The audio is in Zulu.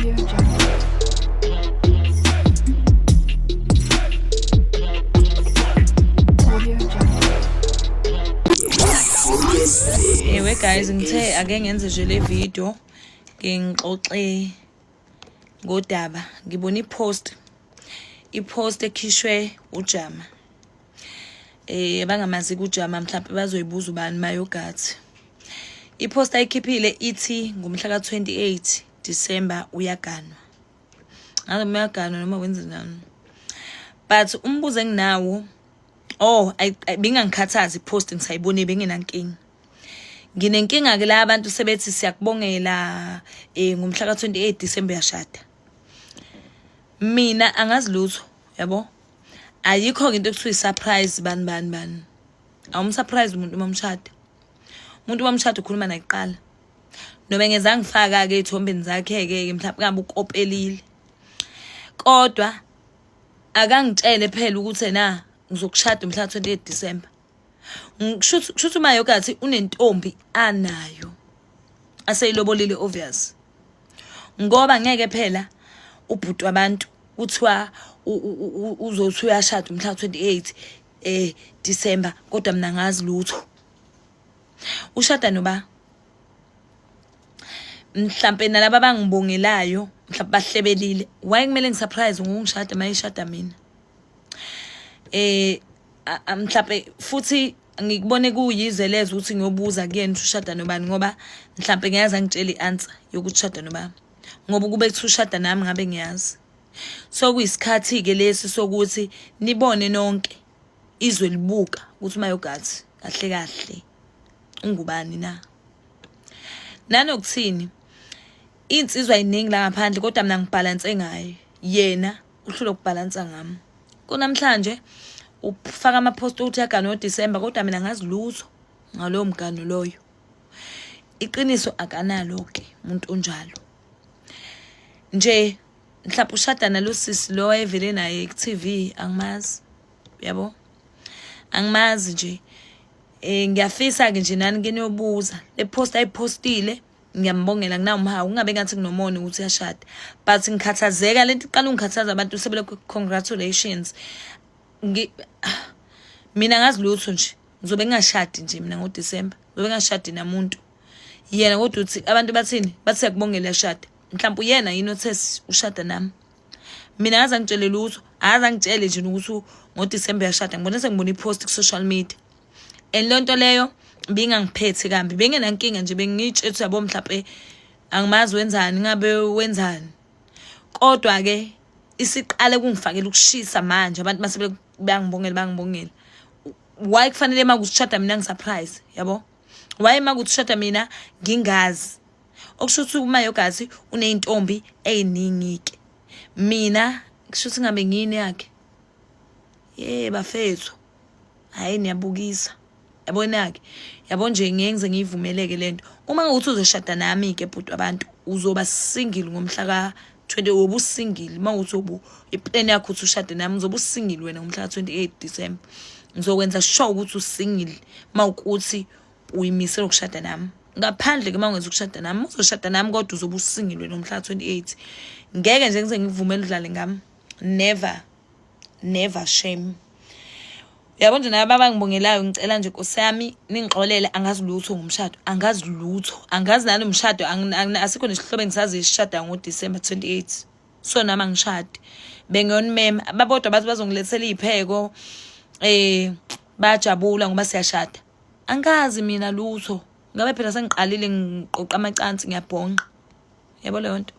Audio Jungle. Audio Jungle. Ewe guys, ngithe ake ngenze nje le video ngingixoxe ngodaba. Ngibona ipost, ipost ekhishwe uJama. Abangamazi kuJama mhlawumbe bazoyibuza ubani mayogathi. Ipost ayikhiphile ithi ngomhla ka-28 December uyaganwa. Ngabe uyaganwa noma wenze njani? But umbuzo enginawo, oh, bingangikhathazi ipost, ngisayibone benginankinga. Nginenkinga ke la abantu sebethi siyakubongela ngomhla ka-28 December uyashada. Mina angazi lutho, yabo? Ayikho into ekuthiwa i-surprise bani bani bani. Awumsurprise umuntu uma umshada. Umuntu uma umshada ukhuluma naye kuqala. Noma ngeza ngifaka ke ezithombeni zakhe ke mhlawumbe ngabe ukopelile. Kodwa akangitshele phela ukuthi na ngizokushada mhla 28 December. Kushuthi uma yogathi unentombi anayo aseyilobolile, obvious, ngoba ngeke phela ubhuti wabantu kuthiwa uzothi uyashada umhla 28 December, kodwa mina ngazi lutho. Ushada noba mhlambe nalaba abangibongelayo mhlambe bahlebelile. Why kumele ngisurprise ngokungishada mayishada mina? Mhlambe futhi ngikubone kuyize lezo ukuthi ngiyobuza kuyena ukuthi ushada nobani, ngoba mhlambe ngiyazi angitshela i-answer yokuthi ushada nobani, ngoba ukube kuthi ushada nami ngabe ngiyazi. So kuyisikhathi-ke lesi sokuthi nibone nonke, izwe libuka, ukuthi uMayogathi kahle kahle ungubani na. Nanokuthini, iy'nsizwa yiningi la ngaphandle, kodwa mina ngibhalanse ngaye, yena uhlulwe ukubhalansa ngami. Kunamhlanje ufaka ama-post ukuthi uyagana ngoDisemba, kodwa mina ngazi lutho ngalowo mgano loyo. Iqiniso akanalo-ke umuntu onjalo nje. Mhlawumbe ushada nalo sisi lo wayevele naye ku-TV, angimazi, yabo, angimazi nje. Ngiyafisa-ke nje nani ke niyobuza le post ayipostile. Ngiyambongela, nginawumhawu, kungabe ngathi nginomona ukuthi uyashada, but ngikhathazeka lento iqala ungikhathaza, abantu sebelokhu congratulations. Mina ngazi lutho nje, ngizobe ngingashadi nje mina ngoDisemba, ngizobe ngingashadi namuntu. Yena kodwa uthi abantu bathini? Bathi siyakubongela, uyashada. Mhlawumbe uyena yini othe ushada nami? Mina ngaze angitshele lutho, akaze angitshele nje ukuthi ngoDisemba uyashada. Ngibone sengibona ipost ku-social media, and le nto leyo bingangiphethe kambi, bengenankinga nje, bengiyitshethu, yabo. Mhlawumbe angimazi wenzani, ngabe wenzani, kodwa-ke isiqale kungifakela ukushisa manje abantu mase bangibongela, bangibongela. Why kufanele uma kushada mina ngisurprise, yabo? Why uma kushada mina ngingazi? Okusho ukuthi uMayogathi uney'ntombi ey'ningi-ke, mina kusho ukuthi ngabe ngiyini yakhe? Ye bafethu, hhayi, niyabukisa, yabona-ke, yabo nje, ngeke ngize ngiyivumeleke lento. Uma ngokuthi uzoshada nami-ke, bhuti abantu, uzoba single ngomhla ka-20, uyobe usingle. Uma ukuthi ubu iplan yakho ukuthi ushade nami, uzobe usingle wena ngomhla ka-28 December. Ngizokwenza sure ukuthi usingle uma ukuthi uyimisele ukushada nami. Ngaphandle-ke uma ungenza ukushada nami, uzoshada nami, kodwa uzobe usingle wena ngomhla ka-28. Ngeke nje ngize ngikuvumele udlale ngami, never, never, shame. Uyabo nje, nabo abangibongelayo, ngicela nje, nkosi yami, ningixolele, angazi lutho ngomshado, angazi lutho, angazi nalo mshado. Asikho nesihlobo engisaziyo esishada ngoDisemba 28, so nami angishadi. Bengiyonimema babodwa, bathi bazongilethela iy'pheko, bayajabula ngoba siyashada. Angazi mina lutho, ngabe phela sengiqalile ngiqoqa amacansi, ngiyabhonqa, yabo leyo nto.